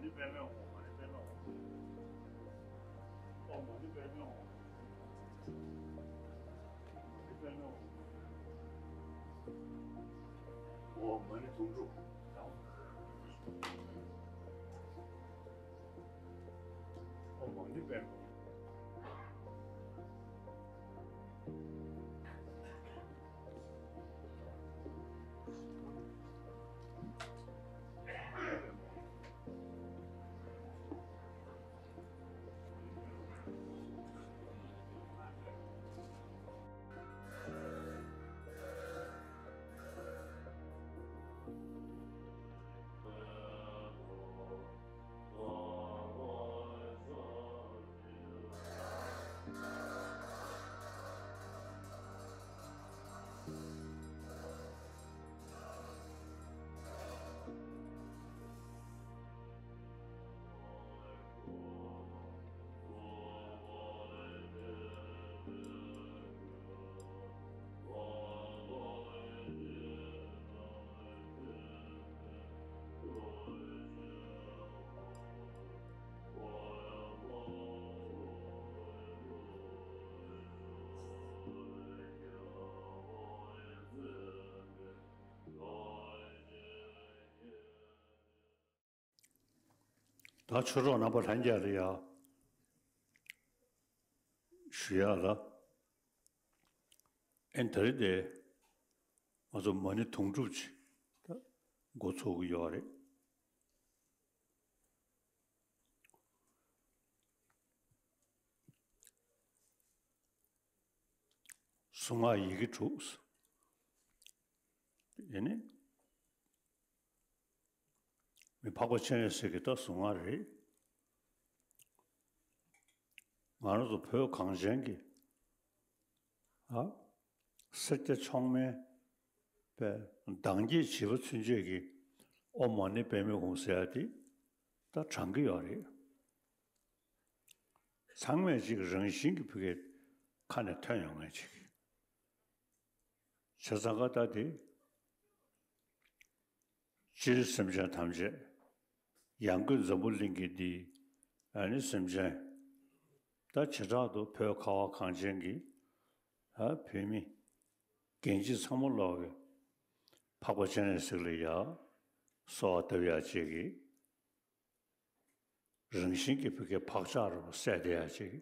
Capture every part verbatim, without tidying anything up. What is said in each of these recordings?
ནི་པདྨེ་ཧཱུྃ། མ་ཎི་པདྨེ་ཧཱུྃ། ཨོཾ་མ་ཎི་པདྨེ་ཧཱུྃ། མ་ཎི་པདྨེ་ཧཱུྃ། ཨོཾ་མ་ཎི་དུང་སྒྲུབ། ཨོཾ་མ་ཎི་པདྨེ། ད་ཆོས་གྲོགས་རྣམ་པ་ལྷན་རྒྱས་ལ་ཡང་ཞུ་ཡག་ལ། ཨེ་ད་རེས་དེ་ང་ཚོ་མ་ཎི་དུང་སྒྲུབ་ཅིག་འགོ་ཚུགས་ཀྱི་ཡོད་རེད། གཟུངས་སྔགས་ཡི་གེ་དྲུག་ཡིན་ནི། མི་འཕགས་པ་སྤྱན་རས་གཟིགས་ཀྱི་ད་གཟུངས་སྔགས་རེད། ང་རང་ཚོ་བོད་གངས་ཅན་གྱི་ཨ་སེར་སྐྱ་མཆོག་དམན་པའི་གདངས་ཀྱི་བྱིས་པ་ཚུན་ཆད་ཀྱི་ཨོཾ་མ་ཎི་པདྨེ་ཧཱུྃ་ཟེར་ཡ་དེ་ད་དྲངས་ཀྱི་ཡོད་རེད། ཚང་མས་ཅིག་རང་བཞིན་གྱི་ཕ་གི་ཁ་ནས་ཐོན་ཡོང་མཁན་ཅིག་བྱས་ཙང་ཀ་ད་དེ། སྤྱིར་སེམས་ཅན་ཐམས་ཅད། ཡང་སྒོས་འཛམ་བུ་གླིང་གི་འདི། ཨ་ནི་སེམས་ཅན། ད་བྱེ་བྲག་ཏུ་བོད་ཁ་བ་གངས་ཅན་གྱི། ཨ་བོད་མི། རྒན་བྱིས་ཚང་མ་ལོག་གི། འཕགས་པ་སྤྱན་རས་གཟིགས་ལ་ཡ། གསོལ་བ་བཏབ་ཡ་ཅིག་གི། རང་བཞིན་གྱི་བོད་ཀྱི་བག་ཆགས་རུ་སད་དེ་ཡ་ཅིག་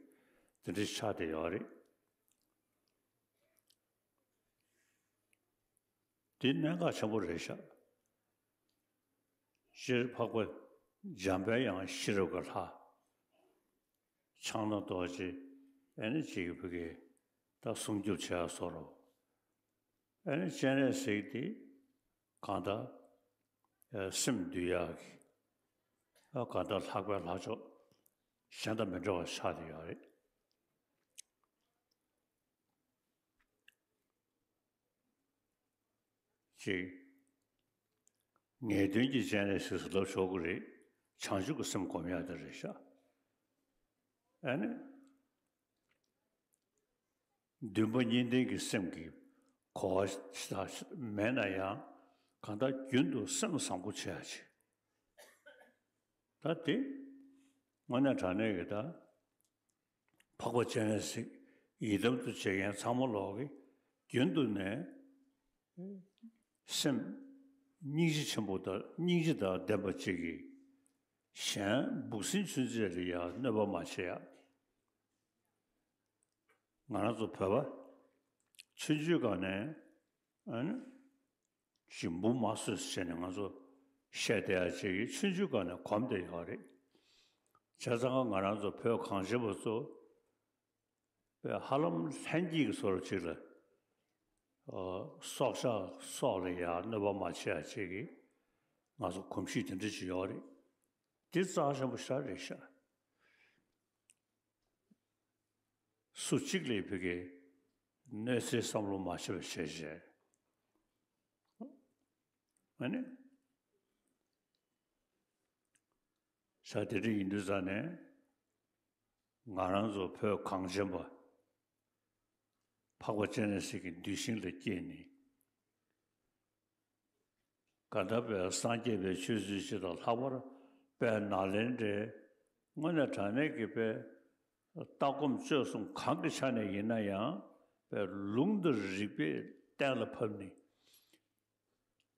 དེ་འདྲ་ཆགས་བསྡད་ཡོད་རེད། འདི་གནད་འགག་ཆེན་པོ་རེད་ཤག་སྤྱིར་འཕགས་པ་འཇམ་དཔལ་དབྱངས་ཤེས་རབ་ཀྱི་ལྷ། ཕྱག་ན་རྡོ་རྗེ་ཨེ་ནི་ཅིག་གི་བོད་ཀྱི་ད་སྲུང་སྐྱོབ་བྱེད་ཡ་བཟོ་འདྲ། ཨེ་ནི་སྤྱན་རས་གཟིགས་དེ་གང་ལྟར་སེམས་འདུལ་ཡག་གི་ཨ་གང་ལྟར་ལྷག་པའི་ལྷ་མཆོག་གཞན་དང་མི་འདྲ་བ་ཆགས་བསྡད་ཡོད་རེད། ཅིག་ངེས་དོན་གྱི་སྤྱན་རས་གཟིགས་སུ་ལབ་ཆོག་གི་རེད། བྱང་ཆུབ་ཀྱི་སེམས་སྒོམ་ཡག་དེ་རེད་ཤག་ཨ་ནི། འདུན་པ་གཉིས་ལྡན་གྱི་སེམས་ཀྱི་གོ་བ་ཞིག་མེད་ན་ཡང་གང་ལྟར་རྒྱུན་དུ་སེམས་བཟང་པོ་བྱེད་ཡ་བྱེད། ད་དེ་དངོས་གནས་དྲང་གནས་ཀྱི་ད་འཕགས་པ་སྤྱན་རས་གཟིགས་ཡི་དམ་དུ་བྱེད་མཁན་ཚང་མ་ལོག་གི་རྒྱུན་དུ་ནས་སེམས་སྙིང་རྗེ་ཆེན་པོ་དང་སྙིང་རྗེ་དང་ལྡན་པ་ཅིག་གིས་གཞན་འབུ་སྲིན་ཆུན་ཚད་ལ་ཡང་གནོད་པ་མ་བྱེད་ཡ། ང་རང་ཚོ་བོད་པ་ཆུང་ཆུང་སྒང་ནས་ཨ་ནི་ཞིམ་པོ་མ་བཟོས་ཟེར་ནས་ང་ཚོ་བཤད་བསྡད་ཡ་ཅིག་གིས་ཆུང་ཆུང་སྒང་ནས་གོམས་བསྡད་ཡོད་རེད། བྱས་ཙང་ང་རང་ཚོ་བོད་གངས་ཅན་པ་ཚོ་དཔེ་ཧ་ལམ་ལྷན་སྐྱེས་ཀྱི་བཟོ་འདྲ་ཅིག་ལ་སྲོག་ཆགས་སྲོག་ལ་ཡང་གནོད་པ་མ་བྱེད་ཡ་ཅིག་གིས་ང་ཚོ་གོམས་གཤིས་དེ་འདྲ་ཅིག་ཡོད་རེད། འདི་རྩ་ཆེན་པོ་ཞེ་དྲག་རེད་ཤག་སུ་གཅིག་ལ་ཕ་གིའི་གནོད་འཚེའི་བསམ་བློ་མ་བྱེད་པ་བྱས་བྱས། ཨ་ནི། ས་དེ་འདྲ་ཡིན་དུས་ཙང་ནས་ང་རང་ཚོ་བོད་གངས་ཅན་པ་འཕགས་པ་སྤྱན་རས་གཟིགས་ཀྱི་གདུལ་ཞིང་ལ་སྐྱེས་ནས། གང་ལྟར་བས་སངས་རྒྱས་པའི་ཆོས་ཚུལ་སྤྱི་དང་ལྷག་པར་ དཔེ་ནཱ་ལེནྡྲའི་དངོས་གནས་དྲང་གནས་ཀྱི་དཔེ་ལྟ་སྒོམ་སྤྱོད་གསུམ་གང་གི་ཆ་ནས་ཡིན་ན་ཡང་དཔེ་ལུང་དང་རིགས་པས་གཏན་ལ་ཕབ་ནས།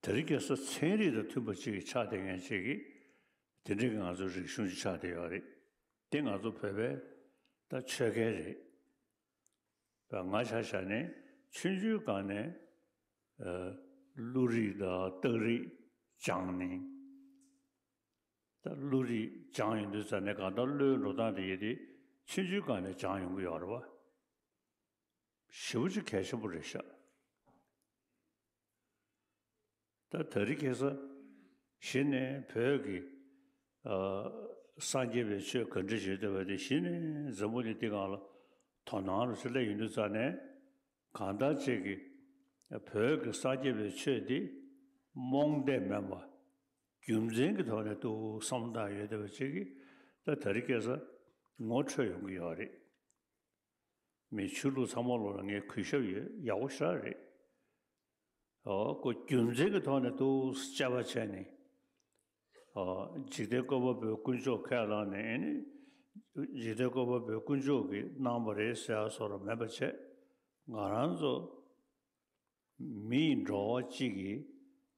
དེ་རིང་ཁ་སང་ཚན་རིག་དང་མཐུན་པ་ཅིག་ཆགས་བསྡད་མཁན་ཅིག་གིས་དེ་འདྲའི་ང་ཚོ་རིག་གཞུང་ཅིག་ཆགས་བསྡད་ཡོད་རེད། དེ་ང་ཚོ་བོད་པའི་ད་ཆོས་སྐལ་རེད། ང་ཆ་བཞག་ནས་ཆུང་ཆུང་སྒང་ནས་ཨ་གླུ་རིག་དང་རྟགས་རིག་སྦྱངས་ནས། ད་གླུ་རིག་སྦྱངས་ཡོང་དུས་ཙ་ནས་གང་ལྟར་གླུའི་འགྲོ་སྟངས་དེ་ཡིན་ཏེ་ཆུང་ཆུང་སྒང་ནས་སྦྱངས་ཡོང་གི་ཡོད་རེད་བ། ཞེ་པོ་ཅིག་གལ་ཆེན་པོ་རེད་ཤག་ད་དེ་རིང་ཁ་སང་གཞི་ནས་བོད་ཀྱི་ཨ་སངས་རྒྱས་པའི་ཆོས་ག་འདྲ་བྱེད་བསྡད་པ་དེ་གཞི་ནས་འཛམ་བུ་གླིང་འདི་སྒང་ལ་དོ་སྣང་རུ་ཆེ་སླེབས་ཡོང་དུས་ཙ་ནས། གང་ལྟར་ཅིག་གིས་བོད་ཀྱི་སངས་རྒྱས་པའི་ཆོས་འདི་རྨོངས་དད་མེད་པ་རྒྱུ་མཚན་གྱི་ཐོག་ནས་ཏོག་བསམ་བློ་བཏང་ཡོད་བསྡད་པ་ཅིག་གིས་ད་དེ་རིང་ཁ་སང་ངོ་འཕྲོད་ཡོང་གི་ཡོད་རེད། མི་ཆོས་ལུགས་ཚང་མ་ལོག་ལ་ངས་གུས་ཞབས་ཡོད། ཡག་པོ་ཞེ་དྲག་རེད། ཨོ་ཁོ་རྒྱུ་མཚན་གྱི་ཐོག་ནས་ཏོག་དཔྱད་པ་བྱས་ནས། ཨོ་འཇིག་རྟེན་བཀོད་པ་པོའི་དཀོན་མཆོག་ཁས་བླངས་ནས་ཨེ་ནི། འཇིག་རྟེན་བཀོད་པ་པོའི་དཀོན་མཆོག་གིས་གནང་བ་རེད་ཟེར་ཡ་བཟོ་འདྲ་མེད་པ་བྱས། ང་རང་ཚོ་མི་ཡི་འགྲོ་བ་གཅིག་གིས་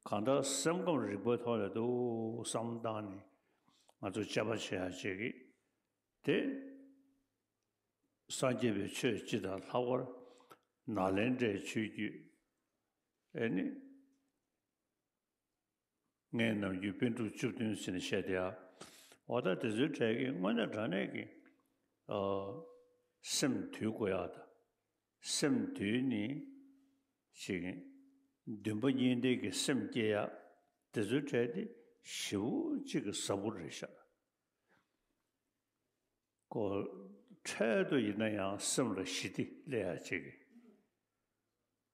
གང་ལྟར་སེམས་ཁམས་རིག་པའི་ཐོག་ནས་ཏོག་བསམ་བློ་བཏང་ནས་ང་ཚོ་དཔྱད་པ་བྱེད་ཡ་བྱེད་ཀྱི། དེ་སངས་རྒྱས་པའི་ཆོས་སྤྱི་དང་ལྷག་པར་ནཱ་ལེནྡྲའི་ཆོས་བརྒྱུད། ཨེ་ནི། ངས་ནམ་རྒྱུན་པཎ་གྲུབ་བཅུ་བདུན་ཟེར་ནས་བཤད་དེ་ཡ། འོ་ད་དེ་ཚོའི་གྲས་ཀྱི་དངོས་གནས་དྲང་གནས་ཀྱི་ཨ་སེམས་དུལ་དགོས་ཡག་དང་། སེམས་དུལ་ནས་ཅིག་འདུན་པ་གཉིས་ལྡན་གྱི་སེམས་སྐྱེ་ཡག་དེ་ཚོའི་གྲས་དེ་ཞེ་པོ་ཅིག་གི་ཟབ་པོ་རེད་ཤག་ཁོ་འཕྲལ་དུ་ཡིན་ན་ཡང་སེམས་ལ་ཞི་བདེ་སླེབས་ཡག་ཅིག་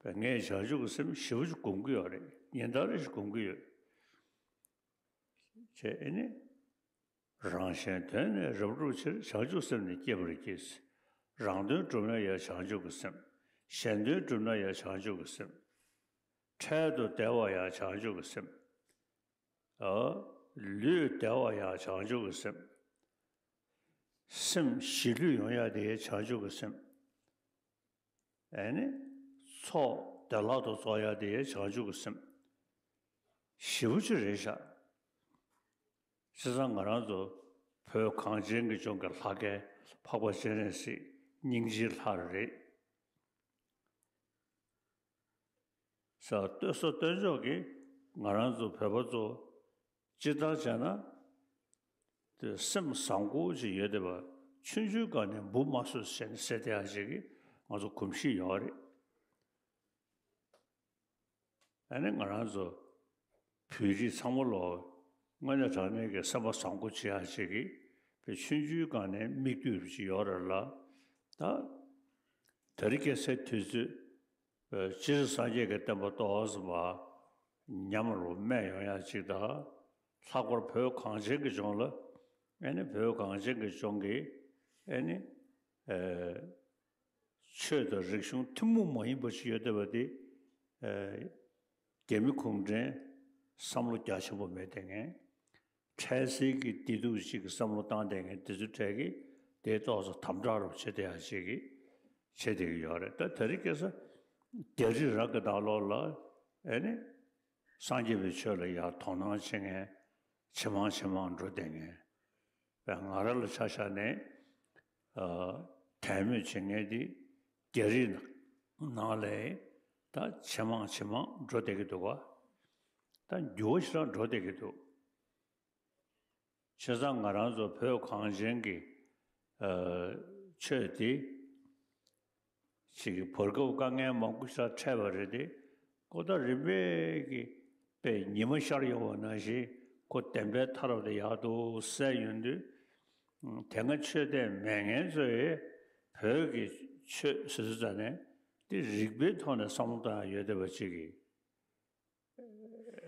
གི། ངས་བྱང་ཆུབ་ཀྱི་སེམས་ཞེ་པོ་ཅིག་སྒོམ་གྱི་ཡོད་རེད། ཉིན་ལྟར་རེ་ཞིག་སྒོམ་གྱི་ཡོད། ཅེས་ཨེ་ནི། རང་གཞན་དོན་ནི་རབ་བསྒྲུབ་ཕྱིར། བྱང་ཆུབ་སེམས་ནི་བསྐྱེད་པར་བགྱི། རང་དོན་བསྒྲུབ་ན་ཡང་བྱང་ཆུབ་ཀྱི་སེམས། གཞན་དོན་བསྒྲུབ་ན་ཡང་བྱང་ཆུབ་ཀྱི་སེམས། འཕྲལ་དུ་བདེ་བ་ཡང་བྱང་ཆུབ་ཀྱི་སེམས། ཨ། ལུས་བདེ་བ་ཡང་བྱང་ཆུབ་ཀྱི་སེམས། སེམས་ཞི་ལྷོད་ཡོང་ཡ་དེ་བྱང་ཆུབ་ཀྱི་སེམས། ཨེ་ནི། ཚོགས་བདེ་བླག་ཏུ་རྫོགས་ཡ་དེ་བྱང་ཆུབ་ཀྱི་སེམས། ཞེ་པོ་ཅིག་རེད་ཤག་བྱས་ཙང་ང་རང་ཚོ་བོད་གངས་ཅན་གྱི་ལྗོངས་ཀྱི་ལྷ་སྐལ་འཕགས་པ་སྤྱན་རས་གཟིགས་སྙིང་རྗེའི་ལྷ་རེད། ས་སྟོད་ས་སྟོད་ཕྱོགས་ཀྱིས་ང་རང་ཚོ་བོད་པ་ཚོ་སྤྱིར་བཏང་བྱས་ན། དེ་སེམས་བཟང་པོ་ཅིག་ཡོད་བསྡད་པ། ཆུང་ཆུང་སྒང་ནས་འབུ་མ་གསོད་ཟེར་ནས་ཟེར་བསྡད་ཡ་ཅིག་གི་ང་ཚོ་གོམས་གཤིས་ཡོད་རེད། ཨ་ནི་ང་རང་ཚོ་བོད་རིགས་ཚང་མ་ལོ་དངོས་གནས་དྲང་གནས་ཀྱི་སེམས་པ་བཟང་པོ་བྱེད་ཡ་ཅིག་གི་དཔེ་ཆུང་ཆུང་སྒང་ནས་མིག་ལྟོས་ཅིག་ཡོད་རེད་ལ། ད་དེ་རིང་ཁ་སང་དུས་ཚོད། སྤྱིར་སངས་རྒྱས་ཀྱི་བསྟན་པ་ཏོག་ཙམ་པ་ཉམས་རུ་སྨད་ཡོང་ཡ་ཅིག་དང་། ལྷག་པར་བོད་གངས་ཅན་གྱི་ལྗོངས་ལ། ཨེ་ནི་བོད་གངས་ཅན་གྱི་ལྗོངས་ཀྱི་ཨེ་ནི་ཨེ་ཆོས་དང་རིག་གཞུང་ཐུན་མོང་མ་ཡིན་པ་ཞིག་ཡོད་བསྡད་པ་དེ། ཨེ་རྒྱ་མི་གུང་ཁྲན་བསམ་བློ་རྒྱ་ཆེན་པོ་མེད་བསྡད་མཁན། འཕྲལ་སེལ་གྱི་བདེ་སྡུག་ཅིག་གི་བསམ་བློ་བཏང་བསྡད་མཁན་དེ་ཚོའི་གྲས་ཀྱིས་དེ་ཏོག་ཙམ་དམ་དྲག་རུ་བྱེད་བསྡད་ཡ་ཅིག་གི་བྱེད་བསྡད་ཀྱི་ཡོད་རེད། ད་དེ་རིང་ཁ་སང་རྒྱ་རི་རབ་ཀྱི་ནང་ལོགས་ལ་ཨེ་ནི་སངས་རྒྱས་པའི་ཆོས་ལ་ཡར་དོ་སྣང་བྱེད་མཁན་ཇེ་མང་ཇེ་མང་འགྲོ་བསྡད་མཁན། པས་ང་རང་ལ་ཆ་བཞག་ནས་ཨ་དད་མོས་བྱེད་མཁན་དེ་རྒྱ་རིགས་ནང་ལ་ད་ཇེ་མང་ཇེ་མང་འགྲོ་བསྡད་ཀྱི་འདུག་ག་ད་འགྱུར་བ་ཞིག་རང་འགྲོ་བསྡད་ཀྱི་འདུག་བྱས་ཙང་ང་རང་ཚོ་བོད་གངས་ཅན་གྱི་ཨ་ཆོས་འདི་ཅིག་གི་བར་སྐབས་དཀའ་ངལ་མང་པོ་ཞིག་འཕྲད་པ་རེད་དེ། ཁོ་ད་རིམ་པས་ཀྱི་དཔེ་ཉི་མ་ཤར་ཡོང་བ་ནང་བཞིན་ཁོ་བདེན་པའི་མཐའ་རབ་ཏུ་ཡག་ཏུ་གསལ་ཡོང་དུས། དེ་སྔ་ཆོས་དད་མེད་མཁན་ཚོས་བོད་ཀྱི་ཆོས་ཟེར་ཙ་ནས་དེ་རིག་པའི་ཐོག་ནས་བསམ་བློ་བཏང་ཡ་ཡོད་བསྡད་པ་ཅིག་གིས།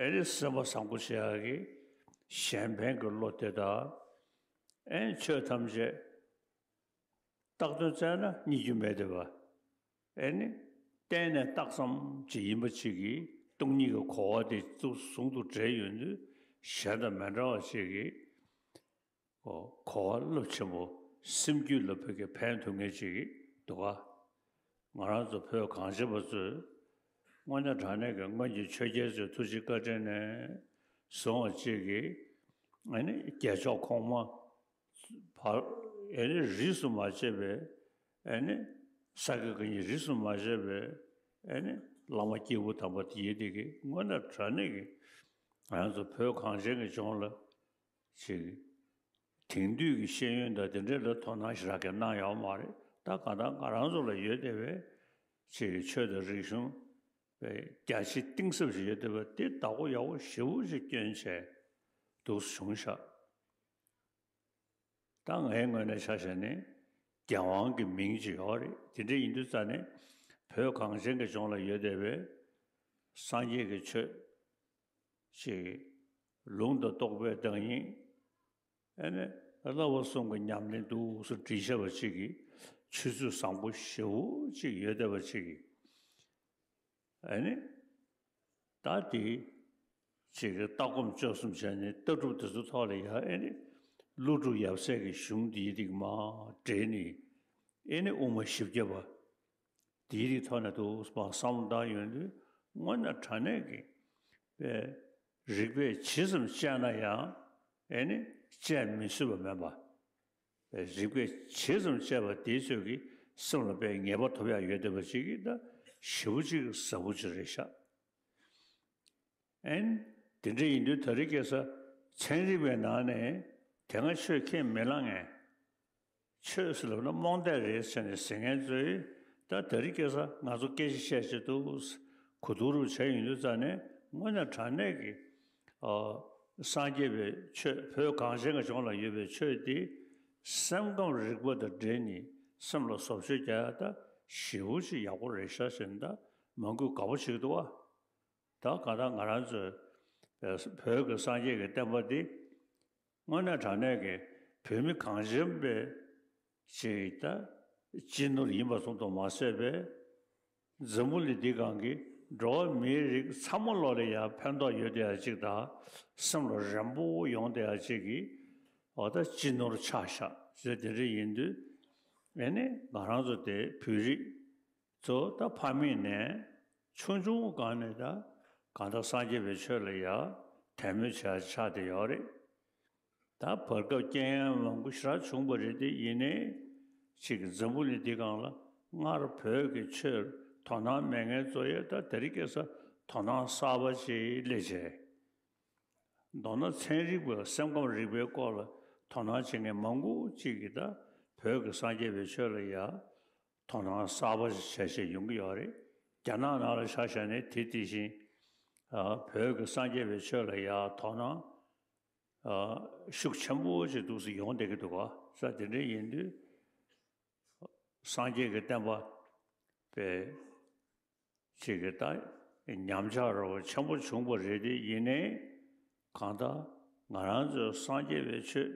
ཨེ་ནི་སེམས་པ་བཟང་པོ་བྱེད་ཡག་གི་གཞན་ཕན་གྱི་བློ་དེ་དང་། ཨེ་ཆོས་ཐམས་ཅད་བཏགས་དོན་བཙལ་ན་རྙེད་རྒྱུ་མེད་བསྡད་པ། ཨེ་ནི་བརྟེན་ནས་བཏགས་ཙམ་ཅིག་ཡིན་པ་ཅིག་གིས་སྟོང་ཉིད་ཀྱི་གོ་བ་དེ་ཟུང་དུ་འབྲེལ་ཡོང་དུས་གཞན་དང་མི་འདྲ་བ་ཅིག་གིས། གོ་གོ་བ་རླབས་ཆེན་པོ། སེམས་རྒྱུད་ལ་ཕ་གི་ཕན་ཐོགས་མཁན་ཅིག་འདུག་ག་ང་རང་ཚོ་བོད་གངས་ཅན་པ་ཚོས་དངོས་གནས་དྲང་གནས་ཀྱི་སྔོན་གྱི་ཆོས་རྒྱལ་ཚོའི་ཐུགས་རྗེ་བཀའ་དྲིན་ནས་བཟུང་བ་ཅིག་གིས། ཨ་ནི་རྒྱལ་མཆོག་གོང་མ་བར། ཨ་ནི་རིས་སུ་མ་ཆད་པའི། ཨ་ནི་ས་དགེ་བཀའ་རྙིང་རིས་སུ་མ་ཆད་པའི། ཨ་ནི་བླ་མ་སྐྱེས་བུ་དམ་པ་དེ་ཡིན་དེ་གིས་དངོས་གནས་དྲང་གནས་ཀྱི་ང་རང་ཚོ་བོད་གངས་ཅན་གྱི་ལྗོངས་ལ་ཅིག་དེང་དུས་ཀྱི་ཤེས་ཡོན་དང་དེ་འདྲས་ལ་དོ་སྣང་ཞེ་དྲག་གི་གནང་ཡོད་མ་རེད། ད་གང་ལྟར་ང་རང་ཚོ་ལ་ཡོད་བསྡད་པའི་ཅིག་ཆོས་དང་རིག་གཞུང་རྒྱ་ཆེ་གཏིང་ཟབ་ཞིག་ཡོད་བསྡད་པ་དེ་བདག་པོ་ཡག་པོ་ཞེ་པོ་ཅིག་བསྐྱོན་བྱས་འདུག་བྱུང་ཤག་ད་ངའི་ངོས་ནས་ཆ་བཞག་ནས་རྒྱལ་དབང་གི་མིང་ཅིག་ཡོད་རེད། དེ་འདྲ་ཡིན་དུས་ཙང་ནས་བོད་གངས་ཅན་གྱི་ལྗོངས་ལ་ཡོད་བསྡད་པའི་སངས་རྒྱས་ཀྱི་ཆོས་ཅིག་ལུང་དང་རྟོགས་པའི་བདག་ཉིད། ཨ་ནི་བསླབ་པ་གསུམ་གྱི་ཉམས་ལེན་འདུག་སེ་བྲིས་བཞག་པ་ཅིག་གི་ཆོས་ཚུལ་བཟང་པོ་ཞེ་པོ་ཅིག་ཡོད་བསྡད་པ་ཅིག་གི། ཨ་ནི་ད་དེ་ཅིག་གི་ལྟ་སྒོམ་སྤྱོད་གསུམ་བྱས་ནས་ལྟ་གྲུབ་དེ་ཚོ་ཐོག་ལ་ཡ། ཨ་ནི་ཀླུ་སྒྲུབ་ཡབ་སྲས་ཀྱི་གཞུང་འདིའི་རིགས་མར་འགྲེལ་ནས། ཨ་ནི་དབུ་མ་བཞི་བརྒྱ་པ། དེའི་རིགས་ཐོག་ནས་དུ་མ་བསམ་བློ་བཏང་ཡོང་དུས་དངོས་གནས་དྲང་གནས་ཀྱི་པའི་རིགས་པས་ཇི་ཙམ་དཔྱད་ན་ཡང་ཨེ་ནི་དཔྱད་མི་ཚུད་པ་མེད་པ། པའི་རིགས་པས་ཇི་ཙམ་དཔྱད་པ་དེའི་ཚོད་ཀྱིས་སེམས་ལ་པའི་ངེས་པ་ཐོབ་ཡག་ཡོད་བསྡད་པ་ཅིག་གིས་ད་ཞེ་པོ་ཅིག་ཟབ་པོ་ཅིག་རེད་ཤག་ཨེན། དེ་འདྲ་ཡིན་དུས་དེ་རིང་ཁ་སང་ཚན་རིག་པའི་ནང་ནས་དེ་སྔ་ཆོས་ཁས་མི་བླངས་མཁན། ཆོས་ཟེར་ལབ་ན་རྨོངས་དད་རེད་ཟེར་ནས་ཟེར་མཁན་ཚོས་ད་དེ་རིང་ཁ་སང་ང་ཚོ་སྐད་ཆ་བཤད་བྱེད་དུ་གོ་བསྡུར་རུ་བྱས་ཡོང་དུས་ཙང་ནས་དངོས་གནས་དྲང་གནས་ཀྱི་ཨ། སངས་རྒྱས་པའི་ཆོས། བོད་གངས་ཅན་གྱི་ལྗོངས་ལ་ཡོད་པའི་ཆོས་དེ་སེམས་ཁམས་རིག་པ་དང་འབྲེལ་ནས་སེམས་ལ་བཟོ་བཅོས་རྒྱག་ཡ་ད་ཞེ་པོ་ཅིག་ཡག་པོ་རེད་ཤག་ཟེར་ནས་ད་མང་པོས་དགའ་པོ་བྱེད་ཀྱི་འདུག་བ། ད་གང་ལྟར་ང་རང་ཚོའི་བོད་ཀྱི་སངས་རྒྱས་ཀྱི་བསྟན་པ་འདི་དངོས་གནས་དྲང་གནས་ཀྱི་བོད་མི་གངས་ཅན་པའི་ཅིག་ད་སྤྱི་ནོར་ཡིན་པ་ཙམ་དུ་མ་ཟད་པའི་འཛམ་བུ་གླིང་འདི་སྒང་གི་འགྲོ་བ་མིའི་རིགས་ཚང་མ་ལོག་ལ་ཡང་ཕན་ཐོགས་ཡོད་བསྡད་ཡ་ཅིག་དང་སེམས་ལ་རན་པོ་ཡོང་བསྡད་ཡ་ཅིག་གི་འོ་ད་སྤྱི་ནོར་ཆགས་ཤག་ཟེར་དེ་འདྲ་ཡིན་དུས། ཨེ་ནི་ང་རང་ཚོ་དེ་བོད་རིགས་ཚོ་ད་ཕ་མེས་ནས་ཆུང་ཆུང་སྒང་ནས་ད་གང་ལྟར་སངས་རྒྱས་པའི་ཆོས་ལ་ཡ་དད་མོས་བྱ་ཆགས་བསྡད་ཡོད་རེད། ད་བར་སྐབས་རྐྱེན་ངན་མང་པོ་ཞེ་དྲག་བྱུང་བ་རེད་དེ། ཡིན་ནའི་ཅིག་འཛམ་བུ་གླིང་འདི་སྒང་ལ་སྔར་བོད་ཀྱི་ཆོས་དོ་སྣང་མེད་མཁན་ཚོ་ཡང་ད་དེ་རིང་ཁ་སང་དོ་སྣང་གསར་པ་ཅིག་སླེབས་བྱས། མདོར་ན་ཚན་རིག་པ་སེམས་ཁམས་རིག་པའི་སྐོར་ལ་དོ་སྣང་བྱེད་མཁན་མང་པོ་ཅིག་གིས་ད་བོད་ཀྱི་སངས་རྒྱས་པའི་ཆོས་ལ་ཡ་དོ་སྣང་གསར་པ་ཞིག་བྱས་བྱས་ཡོང་གི་ཡོད་རེད། རྒྱ་ནག་ནང་ལ་ཆ་བཞག་ནས་དེ་དེ་བཞིན་ཨ། བོད་ཀྱི་སངས་རྒྱས་པའི་ཆོས་ལ་ཡ་དོ་སྣང་ཨ། ཤུགས་ཆེན་པོ་ཞིག་འདུག་སེ་ཡོང་བསྡད་ཀྱི་འདུག་ག་ས་དེ་འདྲ་ཡིན་དུས་སངས་རྒྱས་ཀྱི་བསྟན་པ་པའི་ཅིག་གི་ད་ཉམས་ཆག་རོ་ཆེན་པོ་བྱུང་བ་རེད་དེ། ཡིན་ནའི་གང་ལྟར་ང་རང་ཚོའི་སངས་རྒྱས་པའི་ཆོས་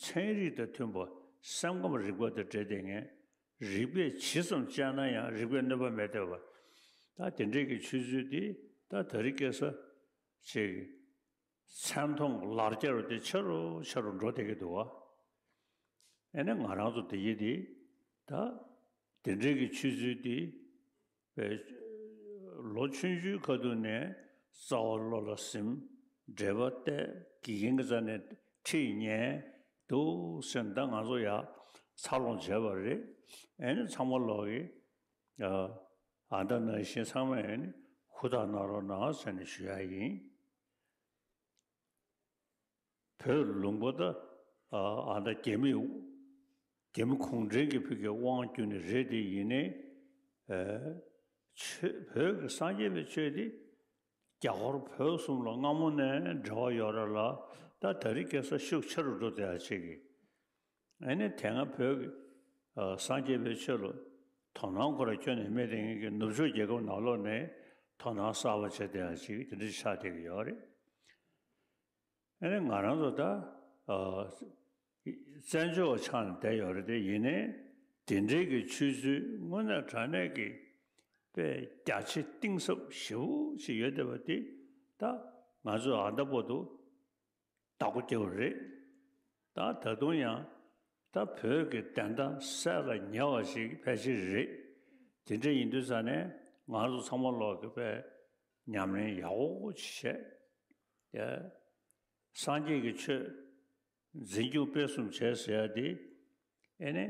ཚན་རིག་དང་མཐུན་པ། སེམས་ཁམས་རིག་པ་དང་འབྲེལ་བསྡད་མཁན། རིགས་པས་ཇི་ཙམ་དཔྱད་ན་ཡང་རིགས་པའི་གནོད་པ་མེད་བསྡད་པ། ད་དེ་འདྲའི་གི་ཆོས་ཚུལ་འདི་ད་དེ་རིང་ཁ་སང་ཅིག་མཚན་མཐོང་ལར་རྒྱ་རུ་དེ་ཆེ་རུ་ཆེ་རུ་འགྲོ་བསྡད་ཀྱི་འདུག་བ། ཨེ་ནས་ང་རང་ཚོ་དེ་ཡི་དེ་ད་དེ་འདྲའི་གི་ཆོས་ཚུལ་དེ་པའི་ལོ་ཆུང་ཆུང་ཁ་ཐུག་ནས་རྩ་བ་བློ་ལ་ཟིན། འགྲེལ་པ་བལྟས། དགེ་རྒན་གྱི་རྩ་ནས་ཁྲིད་ཉན་འདུག་ཟེར་ནས་ད་ང་ཚོ་ཡར་འཚར་ལོངས་བྱས་པ་རེད། ཨེ་ནས་ཚང་མ་ལོག་གི་ཨ་ད་ནང་བཞིན་ཚང་མས་ཨེ་ནས་ཧུར་ཐག་གནང་རོགས་གནང་ཟེར་ནས་ཞུ་ཡ་ཡིན། བོད་ལུང་པ་ད་ཨ་ད་རྒྱ་མི་རྒྱ་མི་གུང་ཁྲན་གྱི་ཕུགས་ཀྱི་དབང་བསྒྱུར་ནི་རེད་དེ། ཡིན་ནའི་ཨ་ཆོས་བོད་ཀྱི་སངས་རྒྱས་པའི་ཆོས་དེ་རྒྱ་ཧོར་བོད་གསུམ་ལ་སྔ་མོ་ནས་འབྲེལ་བ་ཡོད་རེད་ལ། ད་དེ་རིང་ཁ་སང་ཤུགས་ཆེ་རུ་འགྲོ་བསྡད་ཡ་ཅིག་གི། ཨ་ནི་དེ་སྔ་བོད་ཀྱི་ཨ་སངས་རྒྱས་པའི་ཆོས་ལ་དོ་སྣང་ཁོ་རང་ཁྱོན་ནས་མེད་དེ། ངེད་ཀྱི་ནུབ་ཕྱོགས་རྒྱལ་ཁབ་ནང་ལོགས་ནས་དོ་སྣང་གསར་པ་བྱས་བསྡད་ཡ་ཅིག་དེ་འདྲ་ཆགས་བསྡད་ཀྱི་ཡོད་རེད། ཨ་ནི་ང་རང་ཚོ་ད་ཨ་བཙན་བྱོལ་བ་ཆགས་ནས་བསྡད་ཡོད་རེད་དེ། ཡིན་ནའི་དེ་འདྲའི་གི་ཆོས་ཚུལ་དངོས་གནས་དྲང་གནས་ཀྱི་དཔེ་རྒྱ་ཆེ་གཏིང་ཟབ་ཞེ་པོ་ཞིག་ཡོད་བསྡད་པ་དེ་ད་ང་ཚོས་ཨ་ད་བར་དུ་བདག་པོ་རྒྱབ་པ་རེད། ད་ད་དུང་ཡང་ད་བོད་ཀྱི་བདེན་མཐའ་གསལ་ལ་ཉེ་བ་ཞིག་ཕལ་ཆེར་རེད། དེ་འདྲ་ཡིན་དུས་ཙང་ནས་ང་ཚོ་ཚང་མ་ལོག་གི་པའི་ཉམས་ལེན་ཡག་པོ་ཅིག་བྱས། ཡ། སངས་རྒྱས་ཀྱི་ཆོས་འཛིན་སྐྱོང་སྤེལ་གསུམ་བྱས་ཟེར་ཡ་དེ་ཨེ་ནི་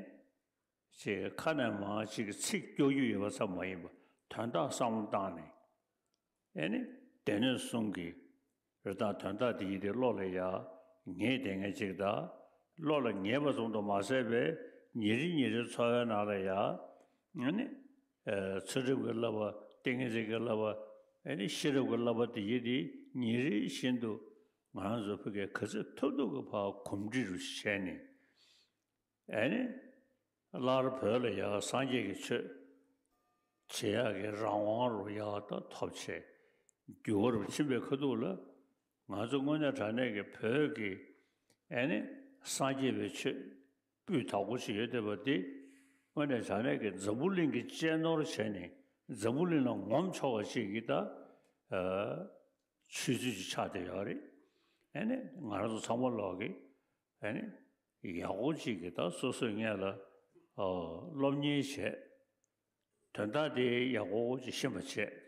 ཅིག་ཁ་ནས་མར་ཅིག་ཚིག་སྐྱོར་རྒྱུ་ཡོད་པ་ཙམ་མ་ཡིན་པ། དོན་དག་བསམ་བློ་བཏང་ནས། ཨེ་ནི་སྡེ་སྣོད་གསུམ་གྱི་རེ་དང་དོན་དག་དེ་ཡིན་ཏེ་བློ་ལ་ཡ་ངེས་བསྡད་མཁན་ཅིག་དང་། བློ་ལ་ངེས་པ་ཙམ་དུ་མ་ཟད་པའི་ཉིན་རེ་ཉིན་རེའི་འཚོ་བའི་ནང་ལ་ཡ་ཨེ་ནི་ཚུལ་ཁྲིམས་ཀྱི་བསླབ་པ། ཏིང་ངེ་འཛིན་གྱི་བསླབ་པ། ཨེ་ནི་ཤེས་རབ་ཀྱི་བསླབ་པ་དེ་ཡིན་ཏེ་ཉིན་རེ་བཞིན་དུ་ང་རང་ཚོ་ཕ་གིར་ག་ཚོད་ཐུབ་ཐུབ་ཀྱི་ཕར་གོམས་འདྲིས་རུ་བྱས་ནས། ཨེ་ནི། སླར་བོད་ལ་ཡང་སངས་རྒྱས་ཀྱི་ཆོས་བྱེད་ཡག་གི་རང་དབང་རུ་ཡག་ཏུ་ཐོབ་བྱས། འགྱུར་བ་རུ་ཕྱིན་པའི་ཁ་ཐུག་ལ། ང་ཚོ་དངོས་གནས་དྲང་གནས་ཀྱི་བོད་ཀྱི་ཨེ་ནི་སངས་རྒྱས་པའི་ཆོས་སྤུས་དག་པོ་ཞིག་ཡོད་བསྡད་པ་འདི། དངོས་གནས་དྲང་གནས་ཀྱི་འཛམ་བུ་གླིང་གི་གཅེས་ནོར་བྱས་ནས་འཛམ་བུ་གླིང་ལ་ངོམ་ཆོག་པ་ཞིག་གི་ད། ཆོས་ཚུལ་ཞིག་ཆགས་བསྡད་ཡོད་རེད། ཨེ་ནི་ང་རང་ཚོ་ཚང་མ་ལོག་གི་ཨེ་ནི། ཡག་པོ་ཅིག་གི་ད་སོ་སོས་སྔོན་ལ་ཨ་སློབ་གཉེར་བྱས། དོན་དག་དེ་ཡག་པོ་ཅིག་ཤེས་པ་བྱས།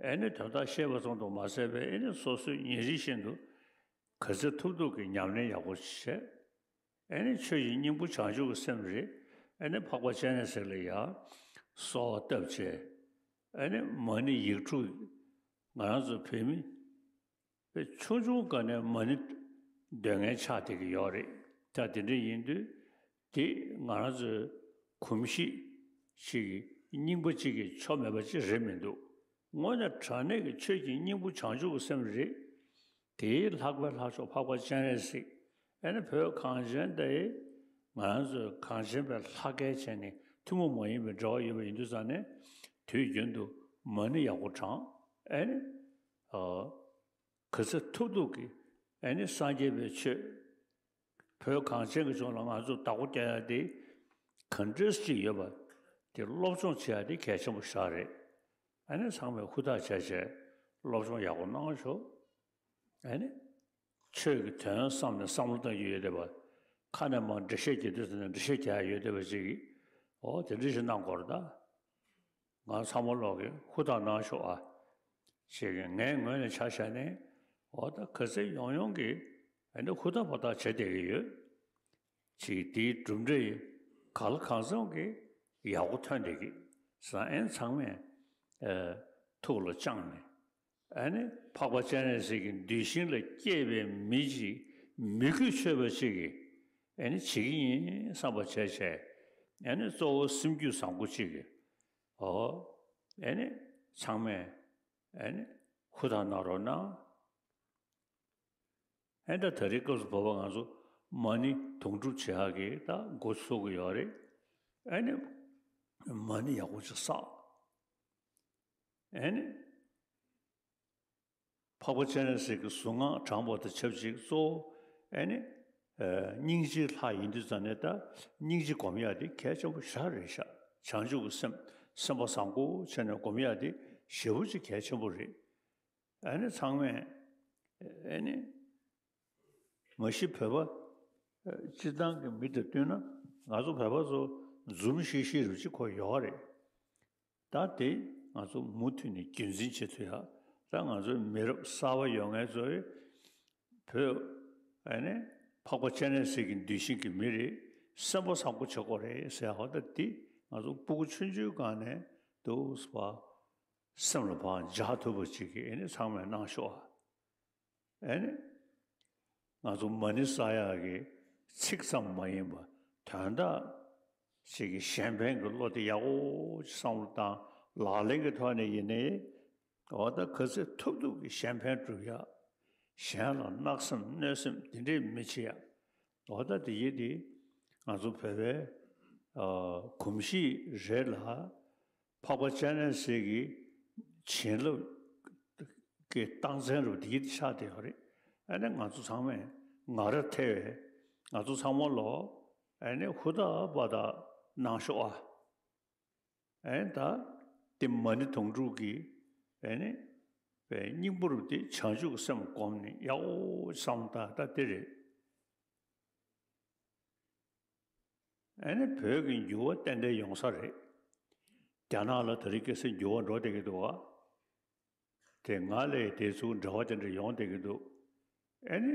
ཨེ་ནི་དོན་དག་ཤེས་པ་ཙམ་དུ་མ་ཟད་པའི་ཨེ་ནི་སོ་སོས་ཉིན་རེ་བཞིན་དུ་ག་ཚོད་ཐུབ་ཐུབ་ཀྱི་ཉམས་ལེན་ཡག་པོ་ཅིག་བྱས། ཨེ་ནི་ཆོས་ཀྱི་སྙིང་པོ་བྱང་ཆུབ་ཀྱི་སེམས་རེད། ཨེ་ནི་འཕགས་པ་སྤྱན་རས་གཟིགས་ལ་ཡ་གསོལ་བ་བཏབ་བྱས། ཨེ་ནི་མ་ཎི་ཡིག་དྲུག་ང་རང་ཚོ་བོད་མི། པའི་ཆུང་ཆུང་སྒང་ནས་མ་ཎི་འདོན་མཁན་ཆགས་བསྡད་ཀྱི་ཡོད་རེད། ད་དེ་འདྲ་ཡིན་དུས་དེ་ང་རང་ཚོའི་གོམས་གཤིས་ཤིག་གི་རྙིང་པ་གཅིག་གི་ཆོ་མེད་པ་ཅིག་རེད་མི་འདུག་དངོས་གནས་དྲང་གནས་ཀྱི་ཆོས་ཀྱི་སྙིང་པོ་བྱང་ཆུབ་ཀྱི་སེམས་རེད། དེའི་ལྷག་པའི་ལྷག་ཕྱོགས་འཕགས་པ་སྤྱན་རས་གཟིགས། ཨེ་ནི་བོད་གངས་ཅན་དེ་ང་རང་ཚོའི་གངས་ཅན་པའི་ལྷ་སྐལ་བྱས་ནས་ཐུན་མོང་མ་ཡིན་པའི་འབྲེལ་བ་ཡོད་པ་ཡིན་དུས་ཙང་ནས་དུས་རྒྱུན་དུ་མ་ཎི་ཡག་པོ་བགྲང་། ཨེ་ནི་ཨ། ག་ཚོད་ཐུབ་ཐུབ་ཀྱིས་ཨེ་ནི་སངས་རྒྱས་པའི་ཆོས་བོད་གངས་ཅན་གྱི་ལྗོངས་ལ་ང་ཚོ་བདག་པོ་རྒྱག་ཡ་དེ་ག་འདྲས་ཅིག་ཡོད་པ་དེ་སློབ་སྦྱོང་བྱེད་ཡ་དེ་གལ་ཆེན་པོ་ཞིག་རེད། ཨེ་ནི་ཚང་མས་ཧུར་ཐག་བྱས་བྱས་སློབ་སྦྱོང་ཡག་པོ་གནང་ཤོག་ཨེ་ནི་ཆོས་ཀྱི་དོན་བསམ་ནས་བསམ་བློ་གཏོང་རྒྱུ་ཡོད་བསྡད་པ། ཁ་ནས་མར་འགྲེལ་བཤད་རྒྱག་དུས་ཙམ་ནས་འགྲེལ་བཤད་རྒྱག་ཡ་ཡོད་བསྡད་པ་ཅིག་གིས་ཨོ་དེ་འདྲ་ཞིག་གནང་དགོས་རེད་ད། ང་ཚང་མ་ལོག་གི་ཧུར་ཐག་གནང་ཤོག་ཨ། ཞེས་ཀྱི་ངའི་ངོས་ནས་ཆ་བཞག་ནས་འོ་ད་ག་ཚོད་ཡོང་ཡོང་གི་ཨ་ནི་ཧུར་ཐག་ཧུར་ཐག་བྱེད་བསྡད་ཀྱི་ཡོད། ཅིག་དེའི་གྲུབ་འབྲས་གང་ལ་གང་འཚམ་གྱི་ཡག་པོ་ཐོན་བསྡད་ཀྱི་ས་ཨན་ཚང་མས་ཨ་ཐུགས་ལ་བཅངས་ནས་ཨ་ནི་འཕགས་པ་སྤྱན་རས་གཟིགས་ཀྱི་གདུལ་ཞིང་ལ་སྐྱེས་པའི་མི་ཅིག་མི་རྒྱུད་ཆོད་པ་ཅིག་གི་ཨ་ནི་བྱེད་ཀྱི་ཡིན་བསམ་པ་བྱས་བྱས་ཨ་ནི་གཙོ་བོ་སེམས་རྒྱུད་བཟང་པོ་ཅིག་གི་ཨོ། ཨེ་ནི། ཚང་མས། ཨེ་ནི། ཧུར་ཐག་གནང་རོགས་གནང་། ཨེ་ད་ད་རེས་སྐབས་སུ་བབ་པ་ང་ཚོ་མ་ཎི་དུང་སྒྲུབ་བྱེད་ཡག་གི་ད་འགོ་ཚུགས་ཀྱི་ཡོད་རེད། ཨེ་ནི། མ་ཎི་ཡག་པོ་ཅིག་བསགས། ཨེ་ནི། འཕགས་པ་སྤྱན་རས་གཟིགས་ཀྱི་གཟུངས་སྔགས་བགྲངས་པ་དང་ཆབས་ཅིག་གཙོ་བོ་ཨེ་ནི། ཨ་སྙིང་རྗེའི་ལྷ་ཡིན་དུས་ཙང་ནས་ད་སྙིང་རྗེ་སྒོམ་ཡག་དེ་གལ་ཆེན་པོ་ཞེ་དྲག་རེད་ཤག་བྱང་ཆུབ་ཀྱི་སེམས་སེམས་པ་བཟང་པོ་བྱས་ནས་སྒོམ་ཡག་དེ་ཞེ་པོ་ཅིག་གལ་ཆེན་པོ་རེད། ཨེ་ནི་ཚང་མས་ཨེ་ནི། མ་གཞི་བོད་པ་ཨ་སྤྱིར་བཏང་གི་མི་དང་བསྟུན་ན་ང་ཚོ་བོད་པ་ཚོ་འཛུམ་ཤིག་ཤིག་རུ་ཅིག་གོ་ཡོད་རེད། ད་དེ་ང་ཚོ་མུ་མཐུད་ནས་རྒྱུན་འཛིན་བྱེད་ཐུབ་ཡ། ད་ང་ཚོའི་མི་རབས་གསར་པ་ཡོང་མཁན་ཚོས་བོད་ཨ་ནི་འཕགས་པ་སྤྱན་རས་གཟིགས་ཀྱི་གདུལ་ཞིང་གི་མི་རེད། སེམས་པ་བཟང་པོ་བྱེད་དགོས་རེད་ཟེར་ཡ་ཧོ། ད་དེ་ང་ཚོ་སྤུ་གུ་ཆུང་ཆུང་སྒང་ནས་འདུག་སེ་སེམས་ལ་ཕར་འཇགས་ཐུབ་པ་ཅིག་གི་ཨ་ནི་ཚང་མས་གནང་ཤོག་ཨ། ཨེ་ནི། ང་ཚོ་མ་ཎི་བསགས་ཡག་གི་ཚིག་ཙམ་མ་ཡིན་པ་དོན་དག་ཅིག་གི་གཞན་ཕན་གྱི་བློ་དེ་ཡག་པོ་ཅིག་བསམ་བློ་བཏང་ལག་ལེན་གྱི་ཐོག་ནས་ཡིན་ནའི་འོ་ད་ག་ཚོད་ཐུབ་ཐུབ་ཀྱི་གཞན་ཕན་སྒྲུབ་ཡག་གཞན་ལ་གནག་སེམས་གནོད་སེམས་དེ་འདྲས་མི་བྱེད་ཡག་འོ་ད་དེ་ཡིན་དེ་ང་ཚོ་བོད་པའི་ཨ་གོམས་གཤིས་རེད་ལ། འཕགས་པ་སྤྱན་རས་གཟིགས་ཀྱི་བྱིན་རླབས་ཀྱི་རྟགས་མཚན་རུ་འདི་ཆགས་བསྡད་ཡོད་རེད། ཨ་ནི་ང་ཚོ་ཚང་མས་ང་ར་ཐེ་བའི་ང་ཚོ་ཚང་མ་ལོ་ཨ་ནི་ཧུར་ཐག་པ་དག་གནང་ཤོག་ཨ། ཨ་ནི་ད་དེ་མ་ཎི་དུང་སྒྲུབ་ཀྱི་ཨ་ནི་པའི་སྙིང་པོ་རུ་དེ་བྱང་ཆུབ་ཀྱི་སེམས་བསྒོམས་ནས་ཡག་པོ་བསམ་བློ་བཏང་ད་དེ་རེད། ཨ་ནི་བོད་ཀྱི་འགྱུར་བ་ཏན་ཏན་ཡོང་ས་རེད། རྒྱ་ནག་ལ་དེ་རིང་ཁ་སང་འགྱུར་བ་འགྲོ་བསྡད་ཀྱི་འདུག་ག་དེ་སྔ་ལས་དེ་ཚོ་འབྲེལ་བ་དེ་འདྲ་ཡོང་བསྡད་ཀྱི་འདུག་ཨ་ནི་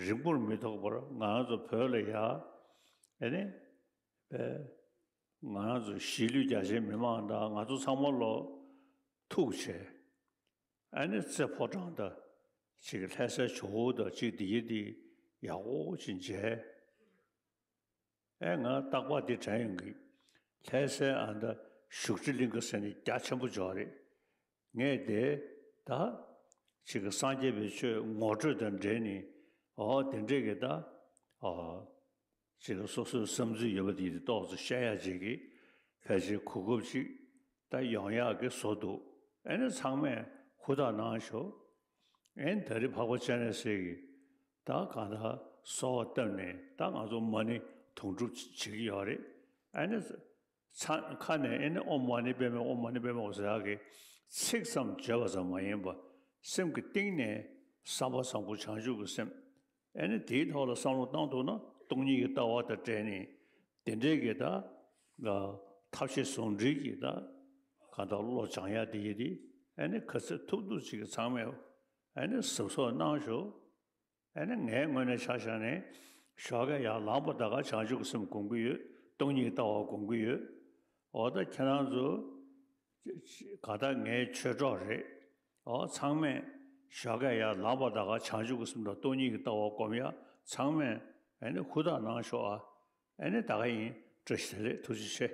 རིང་པོར་མི་ཐོགས་པར་ང་རང་ཚོ་བོད་ལ་ཡ་ཨ་ནི་པས་ང་རང་ཚོ་གཞིས་ལུས་རྒྱ་ཆེའི་མི་མང་དང་ང་ཚོ་ཚང་མ་ལོ་ཐུག་བྱས། ཨ་ནི་རྩེ་ཕོ་བྲང་དང་ཅིག་ལྷ་སའི་ཇོ་བོ་དང་ཅིག་འདི་ཡི་འདི་ཡག་པོ་ཅིག་མཇལ། ཨེ་ང་རྟག་པར་འདི་དྲན་ཡོང་གི། ལྷ་སའི་ཨ་མདའ་བཞུགས་ཁྲི་གླིང་ག་ཟེར་ནི་རྒྱ་ཆེན་པོ་ཅིག་ཡོད་རེད། ངས་དེ་ད་ཅིག་སངས་རྒྱས་པའི་ཆོས་ངོ་སྤྲོད་དང་འབྲེལ་ནས་ཨོ་དེ་འདྲས་ཀྱི་ད་ཨོ་ཅིག་སོ་སོའི་བསམ་ཚུལ་ཡོད་པ་དེ་ཏོག་ཙམ་བཤད་ཡ་ཅིག་གི་ཕལ་ཆེར་གོ་སྐབས་ཅིག་ད་ཡོང་ཡག་གི་བཟོ་འདུག་ཨེ་ནི་ཚང་མས་ཧུར་ཐག་གནང་ཤོག་ཨེ་ནི་ད་རེས་འཕགས་པ་སྤྱན་རས་གཟིགས་ཀྱིས་ད་གང་ལྟར་གསོལ་བ་བཏབ་ནས་ད་ང་ཚོ་མ་ཎི་དུང་སྒྲུབ་བྱེད་ཀྱི་ཡོད་རེད། ཨེ་ནི་ཚ་ཁ་ནས་ཨེ་ནི་ཨོཾ་མ་ཎི་པདྨེ་ཨོཾ་མ་ཎི་པདྨེ་ཟེར་ཡག་གི་ཚིག་ཙམ་བརྗོད་པ་ཙམ་མ་ཡིན་པ་སེམས་ཀྱི་གཏིང་ནས་བསམ་པ་བཟང་པོ་བྱང་ཆུབ་ཀྱི་སེམས། ཨེ་ནི་དེའི་ཐོག་ལ་བསམ་བློ་བཏང་ཐུབ་ན་སྟོང་ཉིད་ཀྱི་ལྟ་བ་དང་འབྲེལ་ནས་དེ་འདྲའི་གི་ད་ཐབས་ཤེས་ཟུང་འབྲེལ་གྱི་ད་ག་ད་བློ་སྦྱང་ཡ་དེ་ཡི་དེ་ཨེ་ནི་ག་ཚོད་ཐུབ་ཐུབ་ཅིག་གི་ཚང་མས་ཨེ་ནི་གཟབ་གཟབ་གནང་ཤོག་ཨེ་ནི་ངའི་ངོས་ནས་ཆ་བཞག་ནས་ཞོགས་ཀས་ཡར་ལངས་པ་ད་ག་བྱང་ཆུབ་ཀྱི་སེམས་སྒོམ་གྱི་ཡོད། སྟོང་ཉིད་ཀྱི་ལྟ་བ་སྒོམ་གྱི་ཡོད། འོ་ད་ཁྱེད་རང་ཚོ་ག་ད་ངའི་ཆོས་གྲོགས་རེད། ཨོ་ཚང་མས་ཞོགས་ཀས་ཡར་ལངས་པ་ད་ག་བྱང་ཆུབ་ཀྱི་སེམས་དང་སྟོང་ཉིད་ཀྱི་ལྟ་བ་སྒོམ་ཡ་ཚང་མས་ཨེ་ནི་ཧུར་ཐག་གནང་ཤོག་ཨ། ཨེ་ནི་ད་ག་ཡིན། བཀྲ་ཤིས་བདེ་ལེགས། ཐུགས་རྗེ་ཆེ།